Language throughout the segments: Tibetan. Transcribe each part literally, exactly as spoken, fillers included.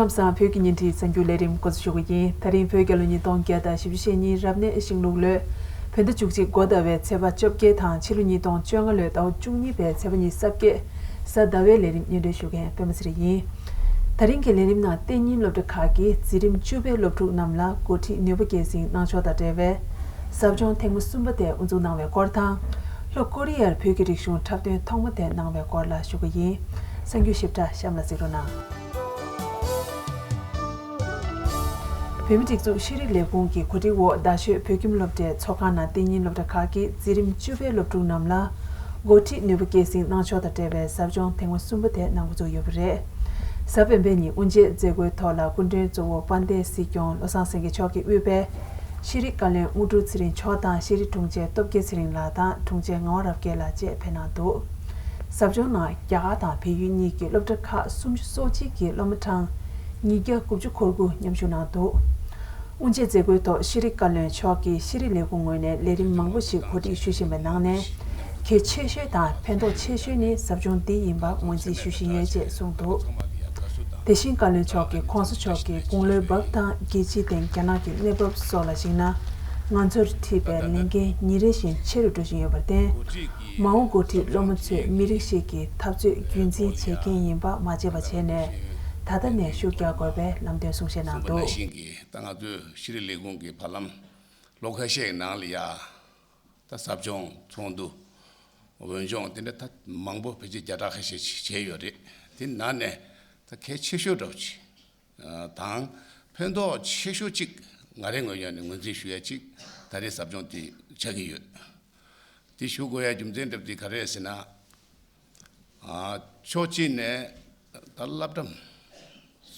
ཁམས་བཟང་། བོད་ཀྱི་ཉིན་བྲིས་གསར་འགྱུར་ལས་རིམ་འགོ་འཛུགས་ཞུ་གི་ཡིན། ད་རིང་བོད་རྒྱལ་ལོ་ཉིས་སྟོང་བརྒྱ་དང་བཞི་བཅུ་ཞེ་གཉིས་རབ་གནས་ཤིང་ལུག་ལོའི་བོད་ཟླ་བཅུ་གཅིག་འགོ་ཟླ་བའི་ཚེས་པ་བཅོ་བརྒྱད་དང་ཕྱི་ལོ་ཉིས་སྟོང་བཅོ་ལྔ་ལོའི་ཟླ་བ་བཅུ་གཉིས་པའི་ཚེས་པ་ཉི་ཤུ་རྩ་བརྒྱད་གཟའ་ཟླ་བའི་ལས་རིམ་སྙན་སྒྲོན་ཞུ་མཁན་པད་མ་ཚེ་རིང་ཡིན། ད་རིང་གི་ལས་རིམ་ནང་གཏན་ཉིན་སློབ་གྲྭ་ཁག་གི་འཛིན་རིམ་བཅུ་པའི་སློབ་ཕྲུག་རྣམས་ལ་འགོ་ཁྲིད་ནུས་པ་སྐྱེད་སྲིང་གནང་ཕྱོགས་དང་འབྲེལ་བའི་ཟབ་སྦྱོང་ཐེངས་མ་གསུམ་པ་དེ་དབུ་འཛུགས་གནང་བའི་སྐོར་དང་། ལྷོ་ཀོ་རི་ཡར་བོད་ཀྱི་རིག་གཞུང་འཁྲབ་སྟོན་ཐོག་མ་དེ་གནང་བའི་སྐོར་ལ་ཞུ་གི་ཡིན། གསར་འགྱུར་ཞིབ་ཕྲ་གཤམ་ལ་གཟིགས་རོགས་གནང་། བོད་མིའི་སྒྲིག་འཛུགས་ཤེས་རིག་ལས་ཁུངས་ཀྱི་གོ་སྒྲིག་འོག་རྡ་ཤོད་བོད་ཁྱིམ་སློབ་གྲྭའི་ཚོགས་ཁང་ནང་གཏན་ཉིན་སློབ་གྲྭ་ཁག་གི་འཛིན་རིམ་བཅུ་པའི་སློབ་ཕྲུག་རྣམས་ལ་འགོ་ཁྲིད་ནུས་པ་སྐྱེད་སྲིང་གནང་ཕྱོགས་དང་འབྲེལ་བའི་ཟབ་སྦྱོང་ཐེངས་མ་གསུམ་པ་དེ་གནང་འགོ་བཙུགས་ཡོད་པ་རེད། གཟའ་སྤེན་པའི་ཉིན་དབུ་འབྱེད་མཛད་སྒོའི་ཐོག་ལ་སྐུ་མགྲོན་གཙོ་བོ་དཔལ་ལྡན་སྲིད་སྐྱོང་བློ་བཟང་སེང་གེ་མཆོག་གིས་དབུས་པའི་ཤེས་རིག་བཀའ་བློན་དངོས་གྲུབ་ཚེ་རིང་མཆོག་དང་ཤེས་རིག་དྲུང་ཆེ་སྟོབས་རྒྱལ་ཚེ་རིང་ལགས་དང་དྲུང་ཆེ་ངག་དབང་རབ་རྒྱས་ལགས་བཅས་ཕེབས་གནང་འདུག། ཟབ་སྦྱོང་ནང་རྒྱ་གར་དང་བལ་ཡུལ་གཉིས་ཀྱི་སློབ་གྲྭ་ཁག་སུམ་ཅུ་སོ་གཅིག་གི་སློབ་མ་གྲངས་ཉིས་བརྒྱ་དགུ་བཅུ་གོ་དགུ་མཉམ་ཞུགས་གནང་འདུག། དབུ་འབྱེད་མཛད་སྒོའི་ཐོག་ཤེས་རིག་བཀའ་བློན་མཆོག་གིས་ཤེས་རིག་ལས་ཁུངས་ངོས་ནས་ལས་རིམ་མང་པོ་ཞིག་གོ་སྒྲིག་ཞུ་བཞིན་པའི་ནང་ནས་གལ་ཆེ་ཤོས་དང་ཕན་ཐོགས་ཆེ་ཤོས་ནི་ཟབ་སྦྱོང་འདི་ཡིན་པ་ངོས་འཛིན་ཞུ་བཞིན་ཡོད་ཅེས་གསུངས་འདུག། དེ་བཞིན་བཀའ་བློན་མཆོག་གིས་༸གོང་ས་མཆོག་གིས་དགུང་ལོའི་བབ་དང་རྒྱལ་སྤྱིའི་སྟེང་རྒྱ་ནག་གི་གནས་བབ་སོགས་ལ་གཞིགས་ན། ང་ཚོར་འཁྲིས་པའི་ལས་འགན་ཉིན་རེ་བཞིན་ཆེ་རུ་འགྲོ་བཞིན་ཡོད་པར་བརྟེན། མ་འོངས་འགོ་ཁྲིད་སློབ་མ་ཚོས་མི་རིགས་ཤིག་གི་འཐབ་རྩོད་རྒྱུན་འཛིན་བྱེད་མཁན་ཡིན་པ་མ་བརྗེད་པ་བྱས་ནས། ད་ལྟ་ནས་ཤུགས་རྒྱག་དགོས་པའི་ལམ་སྟོན་གསུང་བཤད་གནང་འདུག། ད་ང་ཚོའི་ཤེས་རིག་ལས་ཁུངས་ཀྱི་བར་ལམ་ལོ་ཁ་ཤས་ནང་ལ་ཡ། ད་ཟབ་སྦྱོང་ཚོགས་འདུ། འོས་སྦྱོང་དེ་འདྲ་ད་མང་པོ་ཕལ་ཆེར་བརྒྱ་ཕྲག་ཁ་ཤས་ཤིག་བྱས་ཡོད་རེད། དེ་ནང་ནས་ད་གལ་ཆེ་ཤོས་འདྲ་བོ་ཅིག་དང་ཕན་ཐོགས་ཆེ་ཤོས་ཅིག་ང་རའི་ངོས་ནས་ངོས་འཛིན་ཞུ་ཡ་ཅིག་ད་རེས་ཟབ་སྦྱོང་དེ་ཆགས་ཀྱི་ཡོད། དེ་ཞུ་དགོས་ཡ་རྒྱུ་མཚན་འདྲ་བོ་དེ་ག་རེ་རེད་ཟེར་ན། ཕྱོགས་གཅིག་ནས་ད་བསླབ་གྲྭ་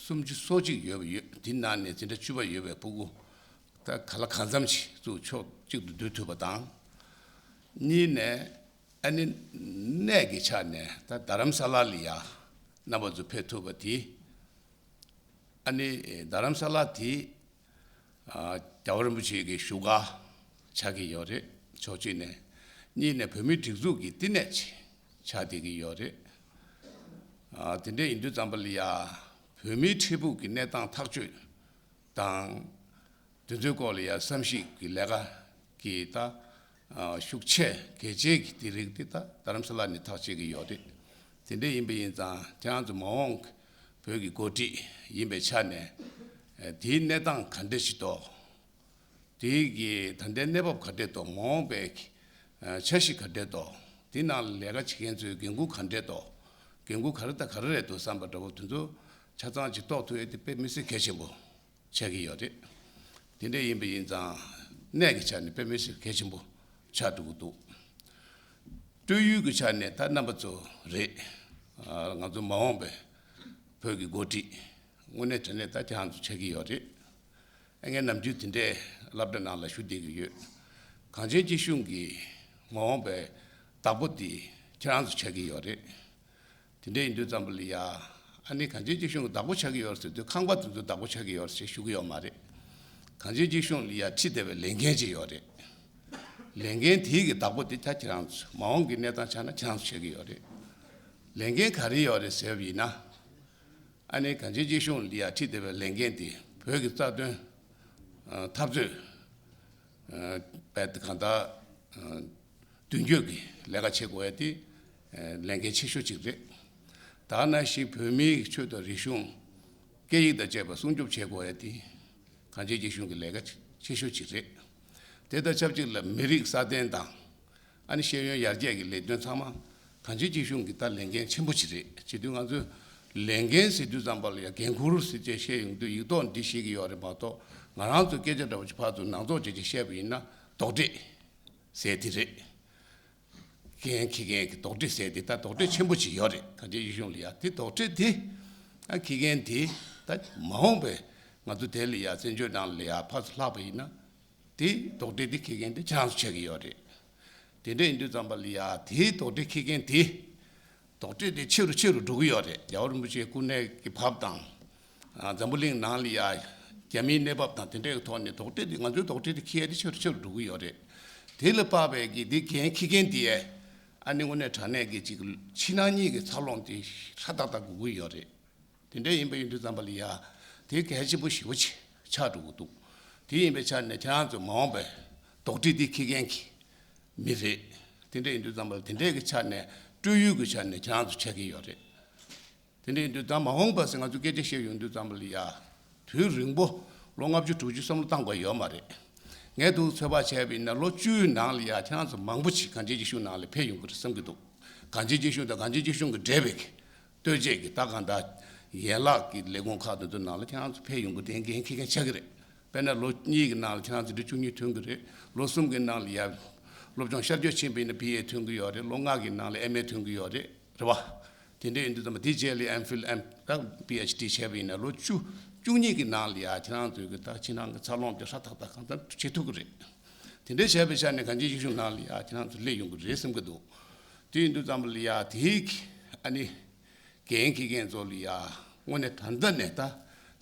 སུམ་ཅུ་སོ་གཅིག་ཡོད་པ་ཡོད། དེ་ནང་ནས་འཛིན་གྲྭ་བཅུ་པ་ཡོད་པའི་ཕྲུ་གུ་ད་ག་ལ་གང་འཚམ་ཞིག་ཚུར་ཕྱོགས་གཅིག་ཏུ་བསྡུ་ཐུབ་པ་དང་། གཉིས་ནས་ཨ་ནི་གནས་ཀྱི་ཆ་ནས་ད་རྡ་རམ་ས་ལ་ལ་ཡ་རྣམ་པ་ཚོ་ཕེབས་ཐུབ་པ་དེ། ཨ་ནི་རྡ་རམ་ས་ལ་དེ་རྒྱལ་བ་རིན་པོ་ཆེ་གི་བཞུགས་སྒར་ཆགས་ཀྱི་ཡོད་རེད། ཕྱོགས་གཅིག་ནས། གཉིས་ནས་བོད་མིའི་སྒྲིག་འཛུགས་ཀྱི་བསྟི་གནས་ཆགས་བསྡད་ཀྱི་ཡོད་རེད། དེ་འདྲ་ཡིན་དུས་ཙམ་པ་ལ་ཡ་བོད་མིའི་འཕྲལ་ཕུགས་ཀྱི་གནས་སྟངས་ཐག་གཅོད་དང་། དེ་ཚོའི་སྐོར་ལ་ཡ་བསམ་གཞིག་གི་ལས་ཀ་གི་ད་ཤུགས་ཆེ་གལ་ཆེ་གི་དེ་རིགས་དེ་ད་རྡ་རམ་ས་ལ་ནས་ཐག་བཅད་ཀྱི་ཡོད་རེད། དེ་འདྲ་ཡིན་པ་ཡིན་ཙང་ཁྱེད་རང་ཚོ་མ་འོངས་བོད་ཀྱི་འགོ་ཁྲིད་ཡིན་པའི་ཆ་ནས་དེའི་གནས་སྟངས་ག་འདྲ་ཞིག་འདུག། དེའི་གི་ད་ལྟའི་གནས་བབ་ག་འདྲས་འདུག། མ་འོངས་པའི་འཆར་གཞི་ག་འདྲས་འདུག། དེ་ནང་ལ་ལས་ཀ་བྱེད་མཁན་ཚོའི་འགན་ཁུར་ག་འདྲས་འདུག། འགན་ཁུར་ག་རེ་དང་ག་རེ་རེད་འདུག་བསམ་པ་འདྲ་བོ་དེ་ཚོ་ཆ་ཚང་ཅིག་རྟོགས་ཐུབ་ཡས་དེ་དཔེ་མི་སྲིད་གལ་ཆེན་པོ་ཆགས་ཀྱི་ཡོད་རེད། དེ་འདྲ་ཡིན་པ་ཡིན་ཙང་གནས་ཀྱི་ཆ་ནས་དཔེ་མི་སྲིད་གལ་ཆེན་པོ་ཆགས་འགྲོ་གི་འདུག། སྤྲོད་ཡུལ་གྱི་ཆ་ནས་ད་རྣམ་པ་ཚོ་རེད། ང་ཚོ་མ་འོངས་པའི་བོད་ཀྱི་འགོ་ཁྲིད་དངོས་གནས་དྲང་གནས་ད་ཁྱེད་རང་ཚོ་ཆགས་ཀྱི་ཡོད་རེད། ཨ་ངས་ནམ་རྒྱུན་དེ་འདྲའི་སློབ་གྲྭ་ནང་ལ་ཞུ་བསྡད་ཀྱི་ཡོད། གངས་ཅན་སྐྱིད་གཤོངས་ཀྱི་མ་འོངས་པའི་བདག་པོ་དེ་ཁྱེད་རང་ཚོ་ཆགས་ཀྱི་ཡོད་རེད། དེ་འདྲ་ཡིན་དུས་ཙམ་པ་ལ་ཡ། ཨ་ནི་གངས་ཅན་སྐྱིད་གཤོངས་ཀྱི་བདག་པོ་ཆགས་ཀྱི་ཡོད་ཟེར་དུས་ཁང་པ་དེ་ཚོ་བདག་པོ་ཆགས་ཀྱི་ཡོད་ཟེར་ཞུ་གི་ཡོད་མ་རེད། གངས་ཅན་སྐྱིད་གཤོངས་ལ་ཡ་ཁྲིད་བསྡད་པའི་ལས་འགན་ཅིག་ཡོད་རེད། ལས་འགན་དེའི་གི་བདག་པོ་དེ་ད་ཁྱེད་རང་ཚོ་མ་འོངས་ཀྱི་གནས་སྟངས་ཆགས་ན་ཁྱེད་རང་ཚོ་ཆགས་ཀྱི་ཡོད་རེད། ལས་འགན་ག་རེ་ཡོད་རེད་ཟེར་བ་ཡིན་ན། ཨ་ནི་གངས་ཅན་སྐྱིད་གཤོངས་ལ་ཡ་ཁྲིད་བསྡད་པའི་ལས་འགན་དེ་བོད་ཀྱི་རྩ་དོན་འཐབ་རྩོད་པའི་གང་ལྟར་མདུན་སྐྱོད་ཀྱི་ལས་ཀ་བྱེད་དགོས་ཡ་དེ་ལས་འགན་ཆེ་ཤོས་གཅིག་རེད། ད་ག་ནང་བཞིན་བོད་མིའི་ཆོས་དང་རིག་གཞུང་སྐད་ཡིག་དང་བཅས་པ་སྲུང་སྐྱོབ་བྱེད་དགོས་ཡ་དེ་གངས་ཅན་སྐྱིད་གཤོངས་ཀྱི་ལས་ཀ་ཆེ་ཤོས་གཅིག་རེད། དེ་དང་ཆབས་ཅིག་ལ་མི་རིགས་སྲ་བརྟན་དང་། ཨ་ནི་ཤེས་ཡོན་ཡར་རྒྱས་ཀྱི་ལས་དོན་ཚང་མ་གངས་ཅན་སྐྱིད་གཤོངས་ཀྱི་ད་ལས་འགན་ཆེན་པོ་ཅིག་རེད། བྱེད་དུས་ང་ཚོས་ལས་འགན་ཟེར་དུས་ཙམ་པ་ལ་ཡང་འགན་ཁུར་ཟེར་བྱས་བཤད་ཡོང་དུས་ཡིག་ཐོག་འདི་བཤད་ཀྱི་ཡོད་རེད་མ་གཏོགས་ང་རང་ཚོ་སྐད་ཆ་འདྲ་བོ་ཅིག་ཕར་ཚུར་ནང་ཚོགས་བྱས་བྱས་བཤད་པ་ཡིན་ན་དོགས་འདྲི་ཟེར་དེ་རེད། འགན་འཁྱེར་མཁན་གྱི་དོགས་འདྲི་ཟེར་དེ་ད་དོགས་འདྲི་ཆེན་པོ་ཅིག་ཡོད་རེད། གངས་ཅན་སྐྱིད་གཤོངས་ལ་ཡ་དེ་དོགས་འདྲི་དེ་ཨ་འཁྱེར་མཁན་དེ་ད་མ་འོངས་པའི་ང་ཚོ་དེ་ལ་ཡ་བཙན་བྱོལ་ནང་ལ་ཡ་ཕར་ཚུར་ལྷག་པ་ཡིན་ན། དེ་དོགས་འདྲི་དེ་འཁྱེར་མཁན་དེ་ཁྱེད་རང་ཚོ་ཆགས་ཀྱི་ཡོད་རེད། དེ་འདྲ་ཡིན་དུས་ཙམ་པ་ལ་ཡ་དེའི་དོགས་འདྲི་འཁྱེར་མཁན་དེ། དོགས་འདྲི་དེ་ཆེ་རུ་ཆེ་རུ་འགྲོ་གི་ཡོད་རེད། རྒྱལ་བ་རིན་པོ་ཆེའི་སྐུ་གནས་ཀྱི་བབ་དང་། ཨ་འཛམ་བུ་གླིང་ནང་ལ་ཡ་རྒྱ་མིའི་གནས་བབ་དང་དེ་འདྲའི་ཐོག་ནས་དོགས་འདྲི་དེ་ང་ཚོའི་དོགས་འདྲི་དེ་འཁྱེར་ཡ་དེ་ཆེ་རུ་ཆེ་རུ་འགྲོ་གི་ཡོད་རེད། དེ་ལ་དཔག་པའི་གི་དེ་འགན་འཁྱེར་མཁན་དེ་ཨ་ནི་དངོས་གནས་དྲང་གནས་ཀྱི་ཅིག་ཕྱི་ནང་གཉིས་ཀྱི་འཚར་ལོངས་དེ་ཧྲ་ཏག་ཏག་དགོས་ཀྱི་ཡོད་རེད། དེ་འདྲ་ཡིན་པ་ཡིན་དུས་ཙམ་པ་ལ་ཡ། དེ་གལ་ཆེན་པོ་ཞེ་པོ་ཅིག་ཆགས་འགྲོ་གི་འདུག་དེ་ཡིན་པའི་ཆ་ནས་ཁྱེད་རང་ཚོ་མ་འོངས་པའི་དོགས་འདྲི་འདི་འཁྱེར་མཁན་གྱི་མི་རེད། དེ་འདྲ་ཡིན་དུས་ཙམ་པ་ལ་དེ་འདྲའི་གི་ཆ་ནས་སྤྲོད་ཡུལ་གྱི་ཆ་ནས་ཁྱེད་རང་ཚོ་ཆགས་ཀྱི་ཡོད་རེད། དེ་འདྲ་ཡིན་དུས་ད་མ་འོངས་པ་ཟེར་ང་ཚོ་སྐད་ཆ་བཤད་ཡོང་དུས་ཙམ་པ་ལ་ཡ། དུས་རིང་པོ་ལོ་ལྔ་བཅུ་དྲུག་ཅུ་བསམ་བློ་བཏང་དགོས་ཡོད་མ་རེད། ངས་འདུག་ཚོད་དཔག་བྱས་པ་ཡིན་ན་ལོ་བཅུའི་ནང་ལ་ཡ་ཁྱེད་རང་ཚོ་མང་པོ་ཞིག་གངས་ཅན་སྐྱིད་གཤོངས་ནང་ལ་ཕེབས་ཡོང་གི་རེད་བསམ་གྱི་འདུག་གངས་ཅན་སྐྱིད་གཤོངས་དང་གངས་ཅན་སྐྱིད་གཤོངས་ཀྱི་འབྲེལ་བའི་གི་ལྟོས་བཅས་ཀྱི་ད་གང་ལྟར་ཡན་ལག་གི་ལས་ཁུངས་ཁག་དེ་ཚོའི་ནང་ལ་ཁྱེད་རང་ཚོ་ཕེབས་ཡོང་གི་དེ་འགན་འཁྱེར་མཁན་ཆགས་ཀྱི་རེད། དཔེར་ན་ལོ་གཉིས་ཀྱི་ནང་ལ་ཁྱེད་རང་ཚོ་ཌིག་རི་བཅུ་གཉིས་ཐོན་གྱི་རེད། ལོ་གསུམ་གྱི་ནང་ལ་ཡ་སློབ་སྦྱོང་ཤར་བསྐྱོད་ཕྱིན་པ་ཡིན་ན་བི་ཨེ་ཐོན་གྱི་ཡོད་རེད། ལོ་ལྔ་གི་ནང་ལ་ཨེམ་ཨེ་ཐོན་གྱི་ཡོད་རེད། རེད་བ། དེ་འདྲ་ཡིན་དུས་ཙམ་པ་དེ་རྗེས་ལ་ཨེམ་ཕིལ་ཨེམ་ད་པི་ཨེཆ་ཌི་བྱས་པ་ཡིན་ན་ལོ་བཅུ་བཅུ་གཉིས་ཀྱི་ནང་ལ་ཡ་ཁྱེད་རང་ཚོའི་གི་ད་ཕྱི་ནང་གི་འཚར་ལོངས་དེ་ཧྲ་ཐག་ཐག་གང་ལྟར་བྱེད་ཐུབ་ཀྱི་རེད། དེ་འདྲ་བྱས་པའི་ཆ་ནས་གངས་ཅན་སྐྱིད་གཤོངས་ནང་ལ་ཡ་ཁྱེད་རང་ཚོ་སླེབས་ཡོང་གི་རེད་བསམ་གྱི་འདུག་དེ་ཡིན་དུས་ཙམ་པ་ལ་ཡ་དེའི་གི་ཨ་ནི་འགན་འཁྱེར་མཁན་ཚོ་ལ་ཡ་དངོས་གནས་ད་ལྟ་ནས་ད་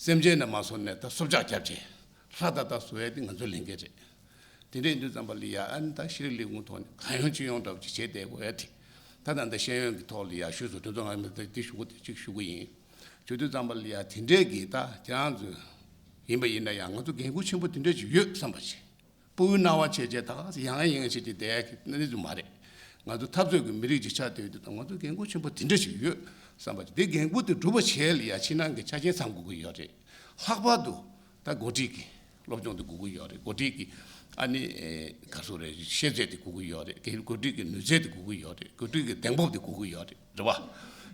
སེམས་ཅན་ནས་མ་བཟོ་ནས་ད་སྲོག་ཆགས་བརྒྱབ་བྱས་ཧྲ་ཐག་ཐག་བཟོ་ཡ་དེ་ང་ཚོའི་ལས་འགན་རེད། དེ་འདྲ་ཡིན་དུས་ཙམ་པ་ལ་ཡ་ཨ་ནི་ད་ཤེས་རིག་ལས་ཁུངས་ཐོག་ནས་གང་ཡོང་ཅི་ཡོང་འདྲ་པོ་ཅིག་བྱས་བསྡད་དགོས་ཡ་དེ། ད་ད་ལྟ་ཤེས་ཡོན་གྱི་ཐོག་ལ་ཡ་ཞུས་སོང་། དེ་ཚོ་ང་མི་ད་དེ་ཞུ་དགོས་དེ་གཅིག་ཞུ་གི་ཡིན། ཞུ་དུས་ཙམ་པ་ལ་ཡ་དེ་འདྲས་ཀྱི་ད་ཁྱེད་རང་ཚོ་ཡིན་པ་ཡིན་ན་ཡང་ང་ཚོ་འགན་ཁུར་ཆེན་པོ་དེ་འདྲས་ཅིག་ཡོད་བསམ་པ་ཅིག་སྤུ་གུའི་སྣང་བ་བྱས་བྱས་ད་ག་ཚོད་ཡང་ཡང་བྱས་ཀྱི་བསྡད་ཡ་གི་གནས་ཚུལ་མ་རེད། ང་ཚོ་འཐབ་རྩོད་ཀྱི་མི་རིགས་ཅིག་ཆགས་བསྡད་ཡོད་དུས་ད་ང་ཚོ་འགན་ཁུར་ཆེན་པོ་དེ་འདྲས་ཅིག་ཡོད་བསམ་པ་ཅིག་དེ་འགན་ཁུར་དེ་སྒྲུབ་པ་བྱས་ལ་ཡ་ཕྱི་ནང་གི་ཆ་རྐྱེན་ཚང་དགོས་ཀྱི་ཡོད་རེད། ལྷག་པར་དུ་ད་འགོ་ཁྲིད་ཀྱི་སློབ་སྦྱོང་དེ་དགོས་ཀྱི་ཡོད་རེད། འགོ་ཁྲིད་ཀྱི་ཨ་ནི་ཨེ་ག་ཚོད་རེད། ཤེས་ཚད་དེ་དགོས་ཀྱི་ཡོད་རེད། འགོ་ཁྲིད་ཀྱི་ནུས་ཚད་དེ་དགོས་ཀྱི་ཡོད་རེད། འགོ་ཁྲིད་ཀྱི་གདེང་སྤོབས་དེ་དགོས་ཀྱི་ཡོད་རེད། རེད་བ།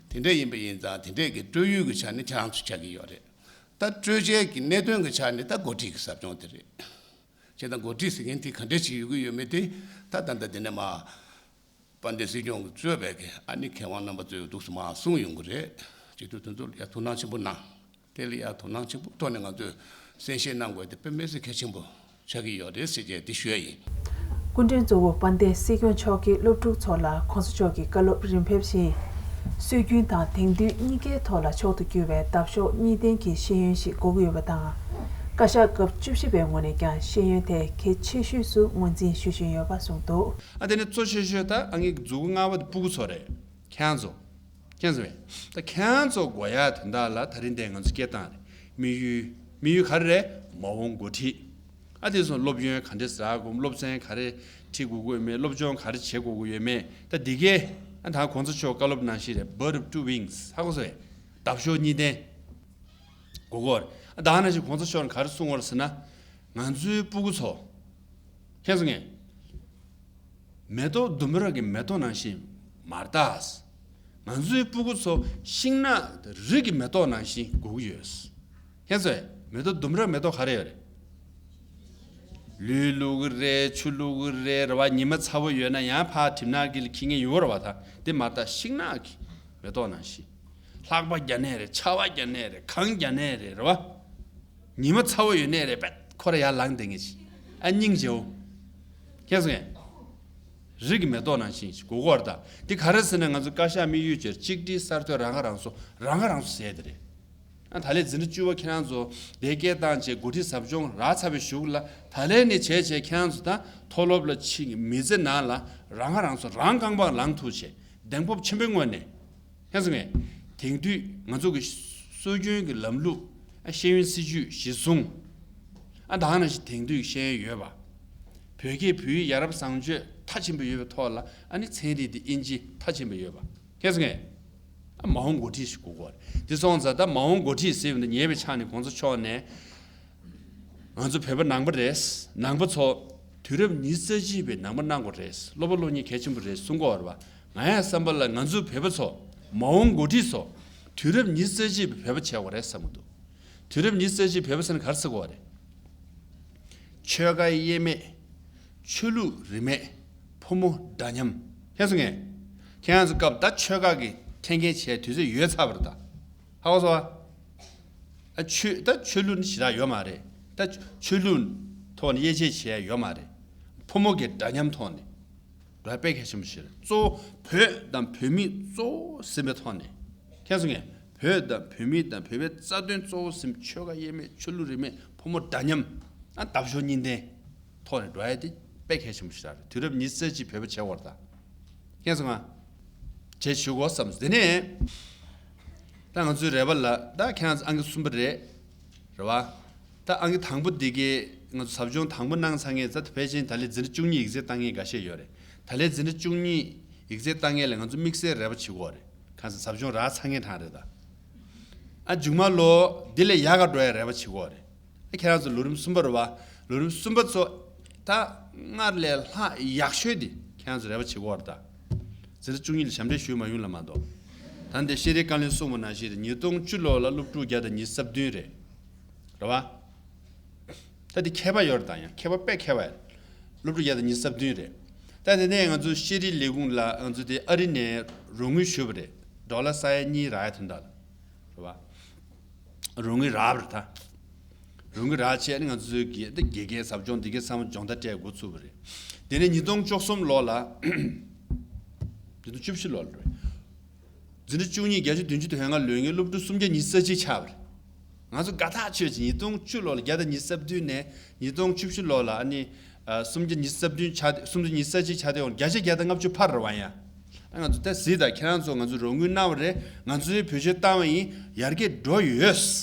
དེ་འདྲ་ཡིན་པ་ཡིན་ཙང་དེ་འདྲས་ཀྱི་སྤྲོད་ཡུལ་གྱི་ཆ་ནས་ཁྱེད་རང་ཚོ་ཆགས་ཀྱི་ཡོད་རེད། ད་སྤྲོད་བྱེད་ཀྱི་གནད་དོན་གྱི་ཆ་ནས་ད་འགོ་ཁྲིད་ཀྱི་ཟབ་སྦྱོང་དེ་རེད། བྱས་ཙང་འགོ་ཁྲིད་ཟེར་མཁན་དེ་ག་འདྲས་ཅིག་ཡོད་ཀྱི་ཡོད་མེད་དེ་ད་ད་ལྟ་དེ་ནས་མ། དཔལ་ལྡན་སྲིད་སྐྱོང་གིས་གཙོས་པའི་གི་ཨ་ནི་མཁས་དབང་རྣམ་པ་ཚོས་འདུག་སེ་མར་གསུངས་ཡོང་གི་རེད། བྱེད་དུས་དེ་ཚོ་ལ་ཡ་ཐུགས་སྣང་ཆེན་པོ་གནང་། དེ་ལ་ཡ་ཐུགས་སྣང་ཆེན་པོ་ཐོག་ནས་ང་ཚོས་གསན་བཞེས་གནང་དགོས་དེ་དཔེ་མི་སྲིད་གལ་ཆེན་པོ་ཆགས་ཀྱི་ཡོད་རེད་ཟེར་བྱས་འདི་ཞུ་ཡ་ཡིན། སྐུ་མགྲོན་གཙོ་བོ་དཔལ་ལྡན་སྲིད་སྐྱོང་མཆོག་གིས་སློབ་ཕྲུག་ཚོ་ལ་གོང་ས་མཆོག་གི་བཀའ་སློབ་རིམ་ཕེབས་བཞིན། སྲོལ་རྒྱུན་དང་དེང་དུས་གཉིས་ཀའི་ཐོག་ལ་མཆོག་ཏུ་གྱུར་བའི་འདབ་གཤོག་གཉིས་ལྡན་གྱི་ཤེས་ཡོན་ཞིག་དགོས་ཀྱི་ཡོད་པ་དང་། བཀའ་ཤག་སྐབས་བཅུ་བཞི་པའི་ངོས་ནས་ཀྱང་ཤེས་ཡོན་དེ་གལ་ཆེ་ཤོས་སུ་ངོས་འཛིན་ཞུ་བཞིན་ཡོད་པ་གསུངས་འདུག་ཨ་དེ་ནི་གཙོ་ཆེ་ཤོས་ད་ཨ་ངའི་མཛུབ་གུ་ལྔ་པ་དེ་སྤུ་གུ་ཚོ་རེད། ཁྱེད་ཚོ། ཁྱེད་ཚོ་རེད། ད་ཁྱེད་ཚོ་དགོས་ཡ་དོན་དག་ལ་ད་རིང་དེ་ང་ཚོ་སྐད་བཏང་རེད། དམིགས་ཡུལ། དམིགས་ཡུལ་ག་རེ་རེད། མ་འོངས་འགོ་ཁྲིད། ཨ་དེ་སོང་སློབ་ཡོན་ག་འདྲས་རག་དགོས། སློབ་ཚན་ག་རེ་ཁྲིད་དགོས་ཀྱི་ཡོད་མེད། སློབ་སྦྱོང་ག་རེ་བྱེད་དགོས་ཀྱི་ཡོད་མེད། ད་འདི་གས་ཨ་ད་གོང་ས་མཆོག་བཀའ་སློབ་ནང་བཞིན་རེད། Bird of two wings ཧ་གོ་སོང་ངས། འདབ་གཤོག་གཉིས་ལྡན། དགོས་ཀྱི་ཡོད་རེད། ཨ་ད་ནང་བཞིན་གོང་ས་མཆོག་ནས་ག་རེ་གསུངས་པ་རེད་ཟེར་ན། ང་ཚོའི་སྤུ་གུ་ཚོ། ཁྱེད་ཚོ་ངས། མེ་ཏོག་ལྡུམ་ར་གི་མེ་ཏོག་ནང་བཞིན་མ་རེད་ད། ང་ཚོའི་སྤུ་གུ་ཚོ་ཤིང་ནགས་རི་གི་མེ་ཏོག་ནང་བཞིན་དགོས་ཀྱི་ཡོད། ཁྱེད་ཚོས་མེ་ཏོག་ལྡུམ་ར་མེ་ཏོག་ག་རེ་ཡོད་རེད། ལུད་བླུག་གི་རེད། ཆུ་བླུག་གི་རེད། རེད་བ། ཉི་མ་ཚ་བོ་ཡོད་ན་ཡང་ཕར་གྲིབ་ནག་གི་ལ་འཁྱེར་མཁན་ཡོད་རེད་བ། ད་དེ་མ་རེད་ད། ཤིང་ནགས་ཀྱི་མེ་ཏོག་ནང་བཞིན། ལྷགས་པ་རྒྱག་ནའི་རེད། ཆར་པ་རྒྱག་ནའི་རེད། གངས་རྒྱག་ནའི་རེད། རེད་བ། ཉི་མ་ཚ་བོ་ཡོད་ནའི་རེད། པད་ཁོ་ར་ཡར་ལངས་བསྡད་མཁན་ཅིག་ཨ་སྙིང་རྗེ་བོ། ཁྱེད་ཚོ་ངས། རི་གི་མེ་ཏོག་ནང་བཞིན་ཞིག་དགོས་ཀྱི་ཡོད་རེད་ད། འདི་ག་རེ་ཟེར་ན་ང་ཚོ་བཀའ་ཤག་དམིགས་ཡུལ་ཅིག་གཅིག་སྒྲིལ་གསར་གཏོད། རང་ཁ་རང་གསོ། རང་ཁ་རང་གསོ་ཟེར་ཡ་དེ་རེད། ཨ་ད་ལས་འཛིན་གྲྭ་བཅུ་པ་ཁྱེད་རང་ཚོ་དེ་སྐད་བཏང་བྱས་འགོ་ཁྲིད་ཟབ་སྦྱོང་རག་ཚར་བའི་གཞུག་ལ་ད་ལས་ནས་བྱས་བྱས་ཁྱེད་རང་ཚོ་ད་མཐོ་སློབ་ལ་ཕྱིན། མི་ཚེ་ནང་ལ་རང་ཁ་རང་གསོ། རང་རྐང་པར་ལངས་ཐུབ་བྱས་གདེང་སྤོབས་ཆེན་པོའི་ངང་ནས། ཁྱེད་ཚོ་ངས། དེང་དུས་ང་ཚོ་གི་སྲོལ་རྒྱུན་གྱི་ལམ་ལུགས། ཨ་ཤེས་ཡོན་སྲིད་བྱུས་གཞིར་བཟུང་། ཨ་ད་ག་ནང་བཞིན་དེང་དུས་ཀྱི་ཤེས་ཡོན་ཡོད་པ། བོད་སྐད་བོད་ཡིག་ཡ་རབས་བཟང་སྤྱོད་མཐར་ཕྱིན་པ་ཡོད་པའི་ཐོག་ལ་ཨ་ནི་ཚན་རིག་དེ་ཨིན་ཇི་མཐར་ཕྱིན་པ་ཡོད་པ། ཁྱེད་ཚོ་ངས། ཨ་མ་འོངས་འགོ་ཁྲིད་ཞིག་དགོས་ཀྱི་ཡོད་རེད། དེ་སོང་ཙང་ད་མ་འོངས་འགོ་ཁྲིད་ཟེར་བ་འདི་ཉེ་བའི་ཆ་ནས་གོང་ས་མཆོག་ནས། ང་ཚོ་བོད་པ་ནང་པ་རེད། ནང་པ་ཚོ་དུས་རབས་ཉི་ཤུ་རྩ་གཅིག་པའི་ནང་པ་གནང་དགོས་རེད། སློབ་པ་སློབ་གཉེར་གལ་ཆེན་པོ་རེད་གསུང་གི་ཡོད་རེད་པ། ང་ཡང་བསམ་པ་ལ་ང་ཚོའི་བོད་པ་ཚོ་མ་འོངས་འགོ་ཁྲིད་ཚོ་དུས་རབས་ཉི་ཤུ་རྩ་གཅིག་པའི་བོད་པ་བྱེད་དགོས་རེད་བསམ་གྱི་འདུག་དུས་རབས་ཉི་ཤུ་རྩ་གཅིག་བོད་པ་ཟེར་ན་ག་རེ་ཟེར་དགོས་པ་རེད། ཆོལ་ཁ་དབྱེར་མེད། ཆོས་ལུགས་རིས་མེད། ཕོ་མོ་འདྲ་མཉམ། ཁྱེད་ཚོ་ངས། ཁྱེད་རང་ཚོ་སྐབས་ད་ཆོལ་ཁ་གི་འཐེན་འཁྱེར་བྱས་དུས་ཚོད་ཡོལ་ཚར་བ་རེད་ད། ཧ་གོ་སོང་ཨ། ཨ་ཆོས་ད་ཆོས་ལུགས་ནི་ཞེ་དྲག་ཡོད་མ་རེད། ད་ཆོས་ལུགས་ཐོག་ནས་དབྱེ་འབྱེད་བྱེད་ཡ་ཡོད་མ་རེད། ཕོ་མོ་གི་འདྲ་མཉམ་ཐོག་ནས་འགྲོ་ཡ་དཔེ་གལ་ཆེན་པོ་ཞིག་རེད། གཙོ་བོ་བོད་དང་བོད་མི་གཙོ་བོ་ཟིན་པའི་ཐོག་ནས། ཁྱེད་ཚོ་ངས་བོད་དང་བོད་མི་དང་བོད་པའི་རྩ་དོན་གཙོ་བོ་ཟིན། ཆོལ་ཁ་དབྱེར་མེད། ཆོས་ལུགས་རིས་མེད། ཕོ་མོ་འདྲ་མཉམ། ཨ་འདབ་གཤོག་གཉིས་ལྡན་ཐོག་ནས་འགྲོ་ཡ་དེ་དཔེ་གལ་ཆེན་པོ་ཞིག་རེད། དུས་རབས་ཉི་ཤུ་རྩ་གཅིག་བོད་པ་བྱེད་དགོས་རེད་ད། ཁྱེད་ཚོ་ང་བྱེད་ཞུ་དགོས་བསམ་སོང་། དེ་ནས་ད་ང་ཚོའི་རེ་བ་ལ་ད་ཁྱེད་རང་ཚོ་ཨང་ཀི་གསུམ་པ་རེད། རེད་བ། ད་ཨང་ཀི་དང་པོ་འདི་གའི་ང་ཚོ་ཟབ་སྦྱོང་དང་པོ་གནང་ཚར་མཁན་ཙང་ད་ཕལ་ཆེར་ད་ལན་འཛིན་གྲྭ་བཅུ་གཉིས་ཡིག་ཚད་བཏང་མཁན་འགའ་ཤས་ཡོད་རེད། ད་ལན་འཛིན་གྲྭ་བཅུ་གཉིས་ཡིག་ཚད་བཏང་མཁན་ལ་ང་ཚོ་དམིགས་བསལ་རེ་བ་བྱེད་ཀྱི་ཡོད་རེད། གང་ཟེར་ཟབ་སྦྱོང་རག་ཚར་མཁན་གྲས་རེད་ད། ཨ་མཇུག་མ་ལོ་འདི་ལས་ཡག་ག་འགྲོ་ཡ་རེ་བ་བྱེད་ཀྱི་ཡོད་རེད། ཨ་ཁྱེད་རང་ཚོ་ལོ་རིམ་གསུམ་པ་རེད་བ། ལོ་རིམ་གསུམ་པ་ཚོ་ད་སྔར་ལས་ལྷག་ཡག་ཤོས་འདི་ཁྱེད་རང་ཚོ་རེ་བ་བྱེད་ཀྱི་ཡོད་རེད་ད། འཛིན་གྲྭ་བཅུ་གཉིས་ལ་ཞབས་འདྲེན་ཞུས་མ་ཡོང་ལ་མ་གཏོགས། ད་འདི་ཤེས་རིག་བཀའ་བློན་གསུངས་པ་ནང་བཞིན་རེད། ཉིས་སྟོང་བཅུ་ལོ་ལ་སློབ་ཕྲུག་བརྒྱ་དང་ཉི་ཤུ་རྩ་བདུན་རེད། རེད་བ། ད་འདི་མཁས་པ་ཡོད་རེད་ད། ཡང་མཁས་པ་དཔེ་མཁས་པ་ཡོད། སློབ་ཕྲུག་བརྒྱ་དང་ཉི་ཤུ་རྩ་བདུན་རེད། ད་དེ་ནས་ང་ཚོ་ཤེས་རིག་ལས་ཁུངས་ལ་ང་ཚོ་དེ་ཨ་རི་ནས་རོགས་དངུལ་ཞུས་པ་རེད། ཌོ་ལར་ས་ཡ་གཉིས་རག་ཡ་དོན་དག་ལ། རེད་བ། རོགས་དངུལ་རག་པ་རེད་ད། རོགས་དངུལ་རག་བྱས་ནས་ང་ཚོའི་དགེ་དགེ་རྒན་ཟབ་སྦྱོང་འདི་གའི་ཚང་མ་སྦྱོང་བརྡར་སྤྲད་འགོ་ཚུགས་པ་རེད། དེ་ནས་ཉིས་སྟོང་བཅུ་གསུམ་ལོ་ལ། ཉིས་སྟོང་བཅུ་བཞི་ལོ་ལ་རེད། འཛིན་གྲྭ་བཅུ་གཉིས་བརྒྱད་ཅུ་བདུན་ཅུ་དོན་ལྔ་ལོན་མཁན་སློབ་ཕྲུག་སུམ་བརྒྱ་ཉི་ཤུ་རྩ་གཅིག་ཆགས་པ་རེད། ང་ཚོ་དགའ་ཐག་ཆོད་ཅིག་ཉིས་སྟོང་བཅུ་ལོ་ལ་བརྒྱ་དང་ཉི་ཤུ་རྩ་བདུན་ནས་ཉིས་སྟོང་བཅུ་བཞི་ལོ་ལ་ཨ་ནི། ཨ། སུམ་བརྒྱ་ཉི་ཤུ་རྩ་བདུན་ཆགས་ཏེ་སུམ་བརྒྱ་ཉི་ཤུ་རྩ་གཅིག་ཆགས་ཏེ་འོང་བརྒྱ་ཆ་བརྒྱ་དང་ལྔ་བཅུ་ཕར་རེད་བ་ཡ། ཨ་ང་ཚོ་ད་གཟིགས་དང་ཁྱེད་རང་ཚོ་ང་ཚོ་རོགས་དངུལ་གནང་བ་རེད། ང་ཚོའི་བེད་སྤྱོད་བཏང་བ་ཡིན། ཡར་རྒྱས་འགྲོ་ཡོད།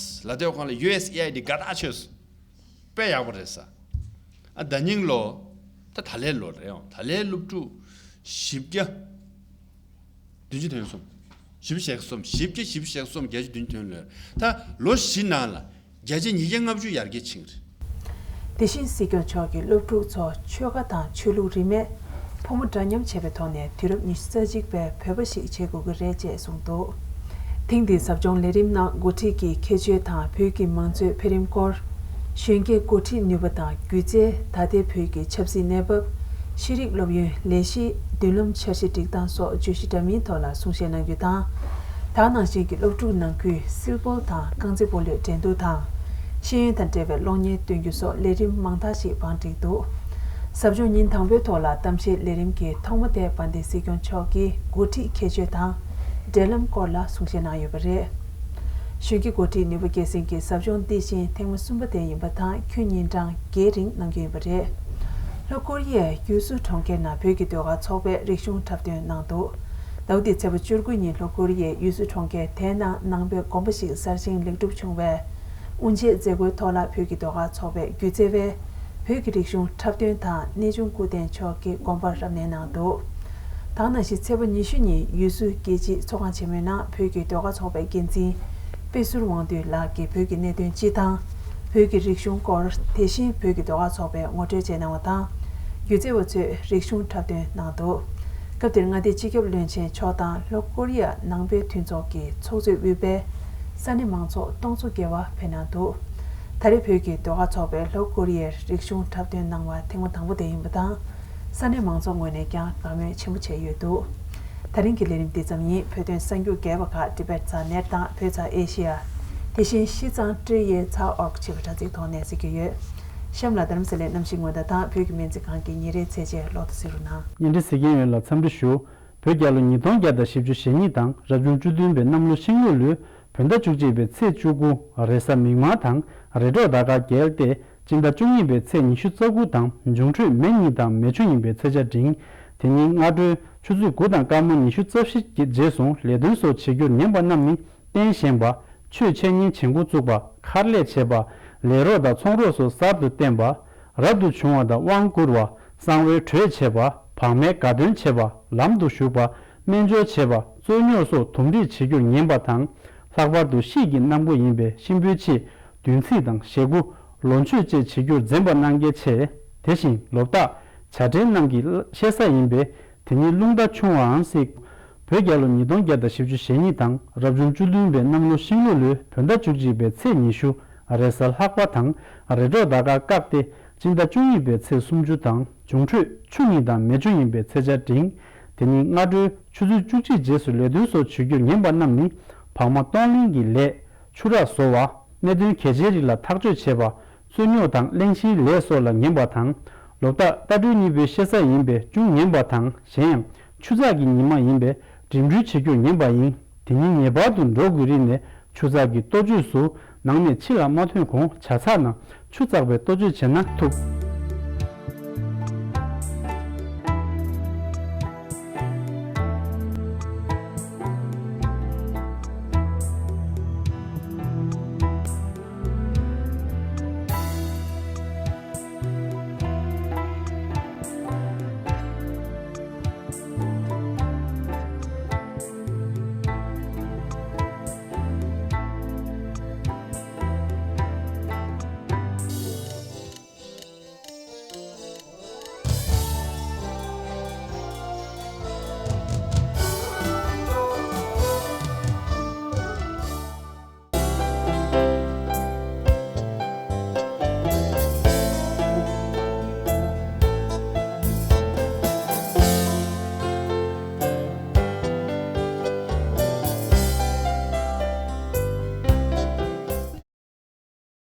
ལ་དེ་གང་ལ་ཡུ་ཨེས་ཨེ་ཨའི་ཌི་དགའ་ཐག་ཆོད། དཔེ་ཡག་པོ་རེད་ས། ཨ་ཟླ་སྙིང་ལོ། ད་ད་ལའི་ལོ་རེད་ཨང་། ད་ལའི་སློབ་ཕྲུག་བཞི་བརྒྱ་བདུན་ཅུ་དོན་གསུམ། བཞི་བརྒྱ་ཞེ་གསུམ། བཞི་བརྒྱ་བཞི་བརྒྱ་ཞེ་གསུམ། བརྒྱད་ཅུ་བདུན་ཅུ་དོན་ལོན། ད་ལོ་བཞི་ནང་ལ་བརྒྱ་ཆ་ཉིས་བརྒྱ་ལྔ་བཅུ་ཡར་རྒྱས་ཕྱིན་རེད། དེ་བཞིན་སྲིད་སྐྱོང་མཆོག་གིས་སློབ་ཕྲུག་ཚོ་ཆོལ་ཁ་དང་ཆོས་ལུགས་རིས་མེད་ཕོ་མོ་འདྲ་མཉམ་བྱས་པའི་ཐོག་ནས་དུས་རབས་ཉི་ཤུ་རྩ་གཅིག་པའི་བོད་པ་ཞིག་བྱེད་དགོས་ཀྱི་རེད་ཅེས་གསུངས་འདུག་ཐེངས་འདིའི་ཟབ་སྦྱོང་ལས་རིམ་ནང་འགོ་ཁྲིད་ཀྱི་ཁྱད་ཆོས་དང་བོད་ཀྱི་མང་གཙོའི་འཕེལ་རིམ་སྐོར། གཞོན་སྐྱེས་འགོ་ཁྲིད་ནུས་པ་དང་སྒྱུ་རྩལ། ད་ལྟའི་བོད་ཀྱི་ཆབ་སྲིད་གནས་བབ། ཤེས་རིག་སློབ་ཡོན། ལས་གཞི། མདུན་ལམ་འཆར་གཞི་སྒྲིག་སྟངས་སོགས་བརྗོད་གཞི་འདྲ་མིན་ཐོག་ལ་གསུང་བཤད་གནང་རྒྱུ་དང་། ད་ག་ནང་བཞིན་གྱི་སློབ་ཕྲུག་ནང་ཁུལ་སིལ་སྤོལ་དང་རྐང་རྩེད་སྤོ་ལོའི་འགྲན་བསྡུར་དང་། ཤེས་ཡོན་དང་འབྲེལ་བའི་གློག་བརྙན་སྟོན་རྒྱུ་སོགས་ལས་རིམ་མང་དག་ཞིག་བང་བསྒྲིགས་འདུག་ཟབ་སྦྱོང་ཉིན་དང་པོའི་ཐོག་ལ་གཏམ་བཤད་ལས་རིམ་གྱི་ཐོག་མ་དེ་དཔལ་ལྡན་སྲིད་སྐྱོང་མཆོག་གིས་འགོ་ཁྲིད་ཁྱད་ཆོས་དང་འབྲེལ་ལམ་སྐོར་ལ་གསུང་བཤད་གནང་ཡོད་པ་རེད། གཞོན་སྐྱེས་འགོ་ཁྲིད་ནུས་པ་སྐྱེད་སྲིང་གི་ཟབ་སྦྱོང་འདི་བཞིན་ཐེངས་མ་གསུམ་པ་དེ་ཡིན་པ་དང་ཁྱོན་ཉིན་གྲངས་བརྒྱད་རིང་གནང་རྒྱུ་ཡིན་པ་རེད། ལྷོ་ཀོ་རི་ཡའི་ཡུ་སུ་གྲོང་ཁྱེར་ནང་བོད་ཀྱི་ཟློས་གར་ཚོགས་པས་རིག་གཞུང་འཁྲབ་སྟོན་གནང་འདུག་ཟླ་བ་འདིའི་ཚེས་པ་བཅུ་དགུ་ཉིན་ལྷོ་ཀོ་རི་ཡའི་ཡུ་སུ་གྲོང་ཁྱེར་དེའི་ནང་ནང་པའི་དགོན་པ་ཞིག་གསར་བཞེངས་ལེགས་གྲུབ་བྱུང་བའི་དབུ་འབྱེད་མཛད་སྒོའི་ཐོག་ལ་བོད་ཀྱི་ཟློས་གར་ཚོགས་པའི་སྒྱུ་རྩལ་བས་བོད་ཀྱི་རིག་གཞུང་འཁྲབ་སྟོན་དང་གནས་ཆུང་སྐུ་རྟེན་མཆོག་གིས་དགོན་པར་རབ་གནས་གནང་འདུག་ད་ག་ནང་བཞིན་ཚེས་པ་ཉི་ཤུ་ཉིན་ཡུལ་སྲོལ་རྒྱལ་སྤྱིའི་ཚོགས་ཁང་ཆེན་མོའི་ནང་བོད་ཀྱི་ཟློས་གར་ཚོགས་པའི་འགན་འཛིན་དཔེ་ཟུར་དབང་འདུས་ལགས་ཀྱིས་བོད་ཀྱི་གནད་དོན་སྤྱི་དང་། བོད་ཀྱི་རིག་གཞུང་སྐོར། དེ་བཞིན་བོད་ཀྱི་ཟློས་གར་ཚོགས་པས་ངོ་སྤྲོད་བཅས་གནང་བ་དང་། སྒྱུ་རྩལ་བ་ཚོས་རིག་གཞུང་འཁྲབ་སྟོན་གནང་འདུག་སྐབས་དེར་མངའ་སྡེའི་སྤྱི་ཁྱབ་བློན་ཆེན་མཆོག་དང་ལྷོ་ཀོ་རི་ཡ་ནང་པའི་མཐུན་ཚོགས་ཀྱི་ཚོགས་གཙོས་དབུས་པའི་ས་གནས་མང་ཚོགས་སྟོང་ཚོ་བརྒལ་བ་ཕེབས་གནང་འདུག་ད་རེས་བོད་ཀྱི་ཟློས་གར་ཚོགས་པས་ལྷོ་ཀོ་རི་ཡའི་རིག་གཞུང་འཁྲབ་སྟོན་གནང་བ་ཐེངས་མ་དང་པོ་དེ་ཡིན་པ་དང་། ས་གནས་མང་ཚོགས་ངོས་ནས་ཀྱང་དགའ་མོས་ཆེན་པོ་བྱས་ཡོད་འདུག་ད་རིང་གི་ལས་རིམ་འདི་ཙམ་ཡིན། བོད་དོན་གསར་འགྱུར་རྒྱས་པ་ཁག་Tibet Dot Net དང་བོད་ཚ་ཨེ་ཤི་ཡ། དེ་བཞིན་ཤིས་ཙང་ཀྲི་ཡེ་ཚ་ཨོར་ཅེས་པ་དྲ་ཚིགས་ཐོག་ནས་གཟིགས་རྒྱུ་ཡོད། གཤམ་ལ་རྡ་རམ་ས་ལའི་གནམ་གཤིས་སྔོན་བརྡ་དང་བོད་ཀྱི་སྨན་རྩིས་ཁང་གི་ཉིན་རེའི་ཚད་ཆེན་ལོག་ཏུ་གཟིགས་རོགས་གནང་། བརྙན་འཕྲིན་གཟིགས་མཁན་ཡོངས་ལ་འཚམས་འདྲི་ཞུ། བོད་རྒྱལ་ལོ་ཉིས་སྟོང་བརྒྱ་དང་བཞི་བཅུ་ཞེ་གཉིས་དང་རབ་བྱུང་བཅུ་བདུན་པའི་གནམ་ལོ་ཤིང་ལུག་ལོའི་བོད་ཟླ་བཅུ་གཅིག་པའི་ཚེས་བཅུ་དགུ་རེས་གཟའ་མིག་དམར་དང་རེས་གྲོགས་ཟླ་སྐར་རྒྱལ་ཏེ། སྤྱི་ཟླ་བཅུ་གཉིས་པའི་ཚེས་ཉི་ཤུ་རྩ་དགུ་དང་འབྱུང་འཕྲོད་མེ་གཉིས་དང་མེ་ཆུ་ཡིན་པའི་ཚེས་ཆ་འབྲིང་། དེ་ཉིན་སྔ་དྲོའི་ཆུ་ཚོད་དགུ་དང་སྐར་མ་ཉི་ཤུ་རྩ་བཞི་རྗེས་སུ་ལས་དོན་སོགས་བྱེད་རྒྱུར་ཉན་པ་རྣམས་ནི། རྟེན་བཞེངས་པ། ཆོས་འཆད་ཉན་བྱེད་འགོ་བཙུགས་པ། མཁར་ལས་བྱེད་པ། ལས་རོགས་དང་ཚོང་རོགས་སོགས་གསར་དུ་བསྟེན་པ། རབ་ཏུ་བྱུང་བ་དང་དབང་བསྐུར་བ། གསང་བའི་གྲོས་བྱེད་པ། བག་མའི་དགའ་སྟོན་བྱེད་པ། ལམ་དུ་ཞུགས་པ། སྨན་སྦྱོར་བྱེད་པ། རྩོད་རྙོག་སོགས་དུམ་སྒྲིག་བྱེད་རྒྱུར་ཉན་པ་དང་། ལྷག་པར་དུ་དཔྱིད་ཀྱི་གནམ་སྒོ་ཡིན་པས་གཤིན་པོའི་ཆེད་བདུན་ཚིགས་དང་ཞེ་དགུ། ལོ་མཆོད་བཅས་བྱེད་རྒྱུར་འཛེམ་པ་གནང་གལ་ཆེ། དེ་བཞིན་ལོ་རྟགས་བྱ་བྲལ་རྣམས་ཀྱི་གཤེད་གཟའ་ཡིན་པས། དེ་ཉིད་རླུང་རྟ་ཆུང་བའང་སྲིད། བོད་རྒྱལ་ལོ་ཉིས་སྟོང་བརྒྱ་དང་བཞི་བཅུ་ཞེ་གཉིས་དང་རབ་བྱུང་བཅུ་བདུན་པའི་གནམ་ལོ་ཤིང་ལུག་ལོའི་བོད་ཟླ་བཅུ་གཅིག་པའི་ཚེས་ཉི་ཤུ་རེས་གཟའ་ལྷག་པ་དང་རེས་གྲོགས་ཟླ་སྐར་བཀག་སྟེ་སྤྱི་ཟླ་བཅུ་གཉིས་པའི་ཚེས་སུམ་ཅུ་དང་འབྱུང་འཕྲོད་ཆུ་གཉིས་དང་མེ་ཆུ་ཡིན་པའི་ཚེས་ཆ་འབྲིང་། དེ་ཉིན་སྔ་དྲོའི་ཆུ་ཚོད་བཅུ་གཅིག་རྗེས་སུ་ལས་དོན་སོགས་བྱེད་རྒྱུར་ཉན་པ་རྣམས་ནི་བག་མ་གཏོང་ལེན་གྱི་ལས། ཆུ་རགས་བཟོ་བ། གནད་དོན་གལ་ཆེའི་རིགས་ལ་ཐག་གཅོད་བྱེད་པ། རྩོད་རྙོག་དང་གླེང་གཞིའི་ལས་སོགས་ལ་ཉན་པ་དང་། ལོ་རྟགས་རྟ་སྦྲུལ་གཉིས་པོའི་གཤེད་གཟའ་ཡིན་པས་ཅུང་ཉན་པ་དང་གཞན་ཡང་ཆུ་ཚགས་ཀྱི་ཉི་མ་ཡིན་པས་འགྲིམ་འགྲུལ་བྱེད་རྒྱུར་ཉན་པ་ཡིན། དེ་ཉིན་ངེས་པར་དུ་འགྲོ་དགོས་རིགས་ནས་ཆུ་ཚགས་ཀྱི་ལྟོ་བཅོས་སུ་ནང་ནས་ཕྱི་ལ་མ་ཐོན་གོང་བྱ་ཚགས་ནང་ཆུ་བཙགས་པའི་ལྟོ་བཅོས་བྱས་ན་ཐུབ།